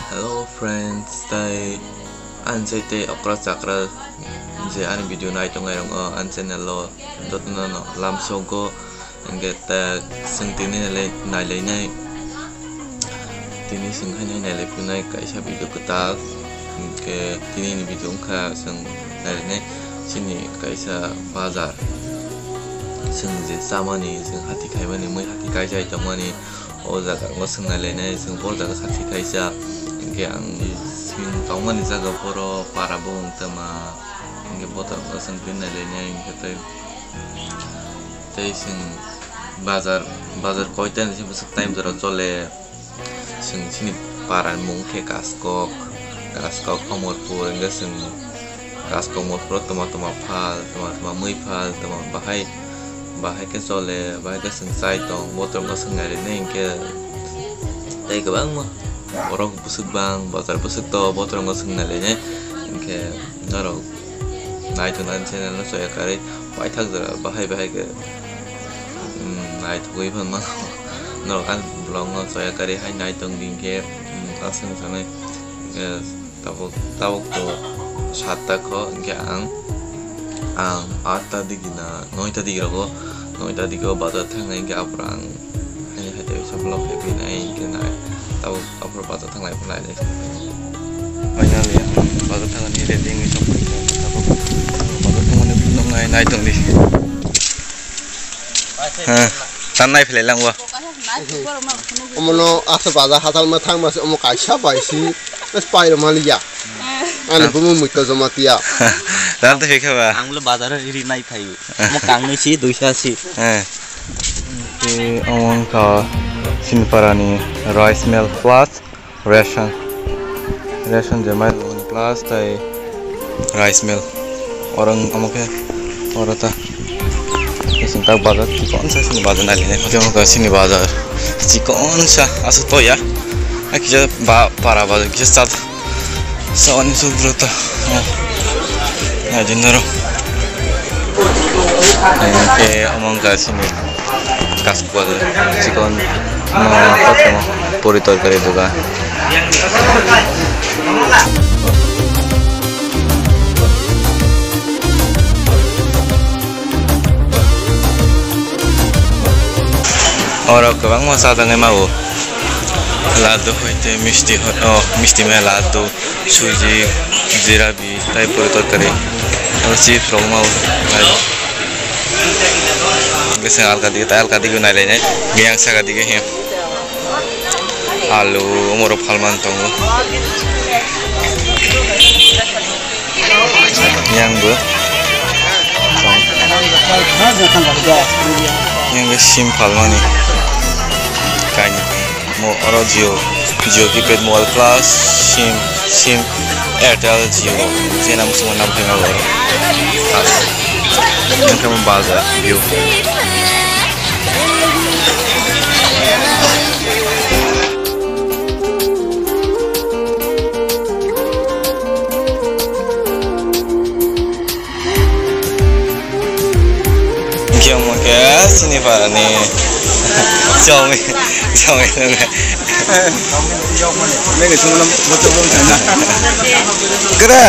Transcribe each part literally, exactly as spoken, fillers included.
Hello friends, tai ansai tei okra chakra je ani video nai tongnai rok o ani channel o jotono no lamsogo, hingke ta chwng tini nai lai, nai lainai, tini chwng haino nai lai phunai kaisa video kwtal, hingke tini ni video wngkha chwng nai lainai chini kaisa bazar, chwng je chamani, chwng hati khaimani, mui hati kaisa tongmani. O jaga o chwng nai lainai, chwng bo jaga kha thik kaisa. Hingke ang chwng tongmani jaga boro para bo wng tongma. Hingke bo jaga o chwng tini nai lainai, hingke tei, tei chwng bazar, bazar koita ni bwswk time jora chole. Chwng chini para ni mung khe Kaskok, Kaskok, Omorpur, hingke chwng Kaskok Omorpur o toma toma phal, toma toma mui phal, toma bahai, bahai khe chole, bahai khe chwng chai tong, botrok no chwng nai rwni hingkhe tei kwbangma borok bwswk bang, bazar bwswk to, botrok no chwng nai rwni hingkhe norok nai tongnani channel no choya karwi paithak jora bahai bahai khe, um, naithogwi phano norok ani vlog no choya karwi hai nai tong di hingkhe, um, aswk sanai, eh, Tabuk, tabuk to satta kho, hingke ang, ang atta digi na noita digi rogo, noita digi o bazar thangnai hingke aphuru ang haini hai tei sabulok hai phinai hingke nai, tabuk aphuru bazar thanglai phunai nai. Finally, bazar thangnani ready wngwi sok phai kha, tabuk bazar thangnani phunuknai nai tongdi. Ha, tan nai phlai lang bo. Omono aswk baja hatal ma thang ma se omo kaisa bai si, es pai rw mali ya. Ani bumu mui to joma tiya. Dan to hikha ba. Ang le bazar ri nai phaio. Omo kang ni si, duisa si. Eh. Te omo wngkha Sinipara ni rice mill plus ration. Ration je mai plus tai rice mill. Oro wng omo khe oro ta. Chwng tak bazar chikon sa chini bazar nai le. Omo khe chini bazar chikon sa aswk to ya. A kisa ba para bazar kisa chat. Sa ani suk bro ta. Nai din naro. Omo khe omo wngkha chini. Kaskol chikon no kotomo puri torkari dogan. Oro kwbangma cha tangwi mao. Laddu hoite misti ho-, oh, misti maya laddu, suji, jira. Tei puri torkari. Aro chips rok ma bo. Bwswk alka dige, tei alka dige nai lainai. Yang saka dige he. Alu, omorok phalman tongo. Yang bo. Yang bo sim phalmani. Kainwi. Mo oro Jio, Jio keypad mobile plus sim, sim Airtel Jio, je nam simo nam khe ma oro. Yang khe mo baja view. Hingke omo khe chini para ni chowmi-, chowmi nungo. Nini sungno bochok bom sana. Kere.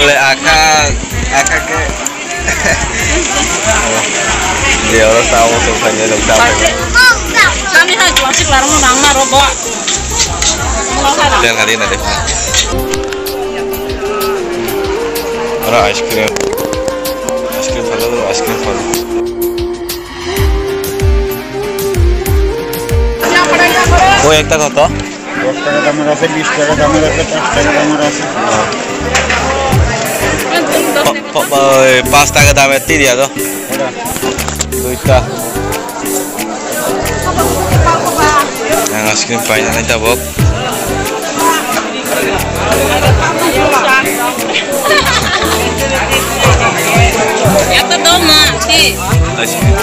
Le aka, aka ke. Dia orang tahu tu kan dia tak tahu. Kami hai jual sih larang nang naro bo. Jangan kali nanti. Orang ice cream. Ice cream pada tu ice cream pada. Koi ekta koto? দশ টাকা দামের আছে, বিশ টাকা দামের আছে, পাঁচ টাকা দামের আছে। প-, প-, ওই পাঁচ টাকা দামের তিরিয়া তো। এটা? দুইটা। Ang ice cream paina nai tabok. এত দম না, ঠিক। Ice cream.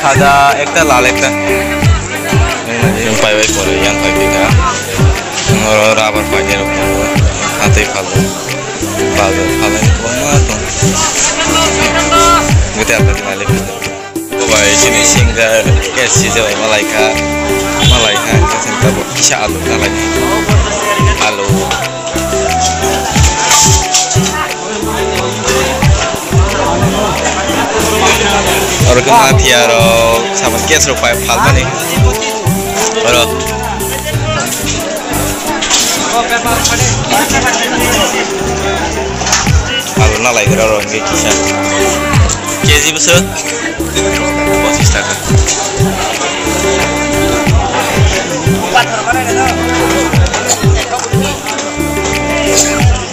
সাদা একটা, লাল একটা। Yang pai pai pore, yang pai pika. Oro rubber Bazar phalai kwbangma tong. Gete apa nalai. Bai sini singa S C jabai malai kha. Malai kha, kisa alu nalai. Alu. Oro khe mafia rok saman case rok pai phalmani. Oro. Abo nalai gra ro hingke kisa. K G bwswk? Pochis taka.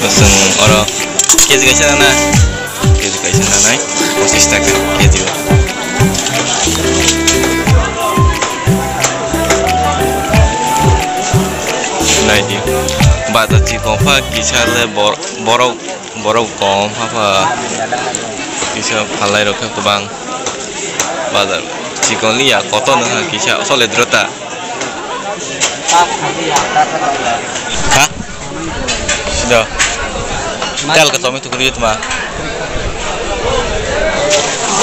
Chwng oro K G kaisa nana. K G kaisa nanai, pochis taka K G o. Naidi, bazar chikon pha kisa le bor-, borok, borok kom pha pha kisa phalai rok khe kwbang bazar chikon liya kotor no kisa sole drota. Ha? Sida. Tel ka tomi tukuri tma.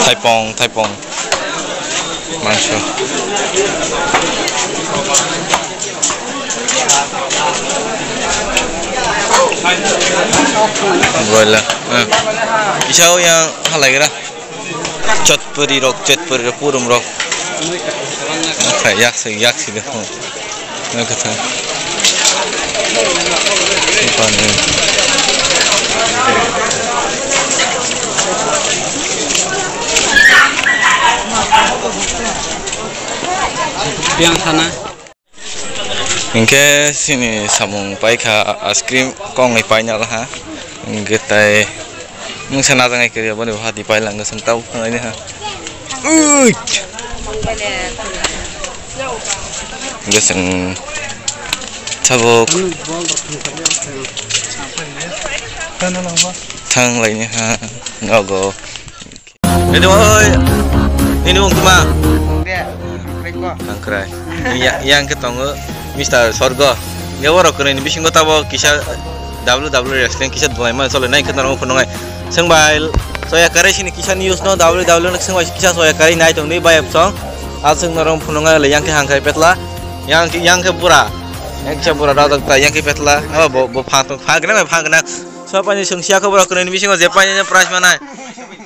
Thaipong, thaipong. Mangso. Broiler. Eh. Kisa o yang halai gra. Chotpuri rok, chotpuri rok, purum rok. Oke, yak si, yak si de. Oke, tha. Ipan ni. Piang sana. Hinkhe chini samung paikha ice cream kongni painal ha. Hinkhe tai mungsa najak nai kwrwi aboni bo hati pailangkha chwng tabuk thanglaini ha. Ui! Hinkhe chwng tabuk thanglaini ha nogo. Nini oi, nini wng tuma? Hangkrai. Ya, yang ke tongo Mister Sorgo. Ya, oro kene ni bisingo tabo kisa W W wrestling kisa dwai ma chole nai khna rong phunung ai. Sengbai soya kare sini kisa news no W W no sengbai kisa soya kare nai tong ni bai song. Al seng norong phunung ai le yang ke hangkrai petla. Yang ke, yang ke pura. Yang ke pura da da yang ke petla. Oh, bo, bo phang tong, phang kena, phang kena. So pani sung sia khobor kene ni bisingo je pani prize manai.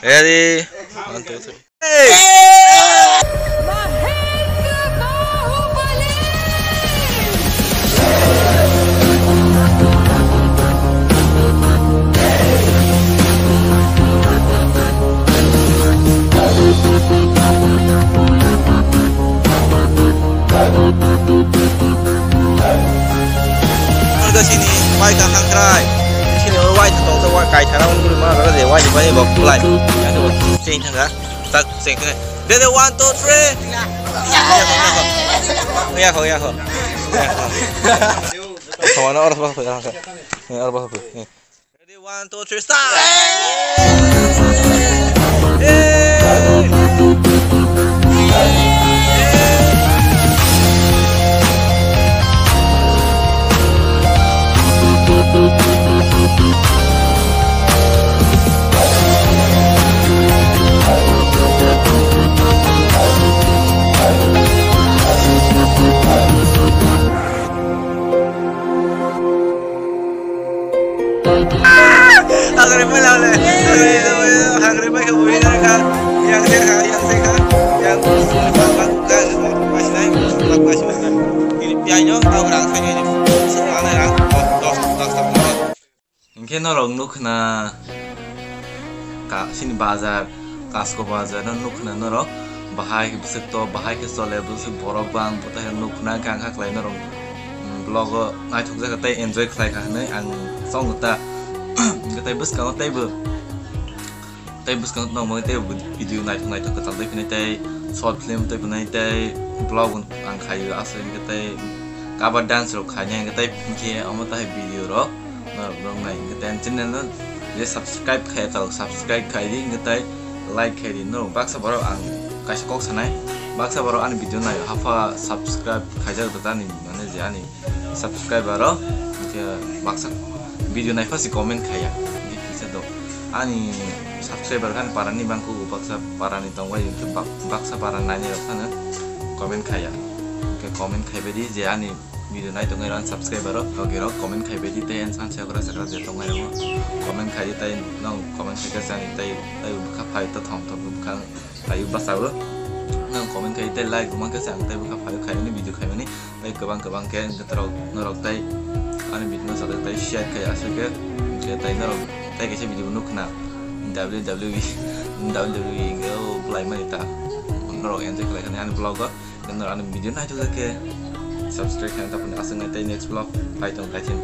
Ready? One, two, three. Hey! Sini, pai kaham krai. Sini, wai tong, wai kai thara, ungkuri ma, rara je, wai je, wai je, bok, lai. Sini thangka. Tak, sing, sing. Dede, one, two, three. Ya ho, ya ho. Ya ho. Kawan orang apa? Ya ho. Orang apa? Ready, one, two, three, start. Hey! Hagre pai lale. Hagre pai kha bui kha. Yang se kha, yang se kha. Yang se kha. Ini piaino tau rang khaini. Sini mana rang? Dos, dos, dos. Hinkhe norok nukhna ka sini bazar, Kasko bazar no nukhna norok bahai bwswk to, bahai khe chole bwswk borok bang bwtai nukhna khe ang kha khlai norok. Vlog o naithokjak tei enjoy khlai kha hinwi ang chongo ta. Hinkhe tei bwskango teibo, tei bwskango nokmani tei video naithok naithok kwtal tei phini tei short film tei bwnai tei vlog ang khaio aswk hinkhe tei cover dance rok khainai hinkhe tei hinkhe omo tahai video rok norok nai hinkhe tei channel no je subscribe khai ta subscribe khai di hinkhe tei like khai di norok baksa borok ang kaisa kok sanai baksa borok ani video naio hapha subscribe khaijak da ani mane je ani subscriber rok, baksa Video naiphasi comment khaiya, hingkhe kisa do. Ani subscriber khan parani bangkuk, baksa parani tongbai, hingkhe bak-, baksa parani nainai rok phano comment khaiya. Hingkhe comment khaibai di je ani video nai tongnai rok, subscriber rok, logi rok comment khaibai di, tei ani sanse okra sakra je tongnai rok comment khai di, tei nong comment khaikhe se ani tei, tei bwkha phai to thong thong bwkha. Phai bwsao nang comment khai tei like bo mankhe se ang tei bwkha phai khaimani video khaimani tei kwbang kwbang khe hwnkhe norok, norok tei ani video no sajak tei share khai aswk khe hwnkhe tei norok tei kaisa video bo nukna W W E, W W E hwnkhe o bwlai mani ta norok enjoy khlai khani ani vlog o. Norok ani video naithok khe subscribe khaina tapuni aswk nai tei next vlog phai tong kaisin.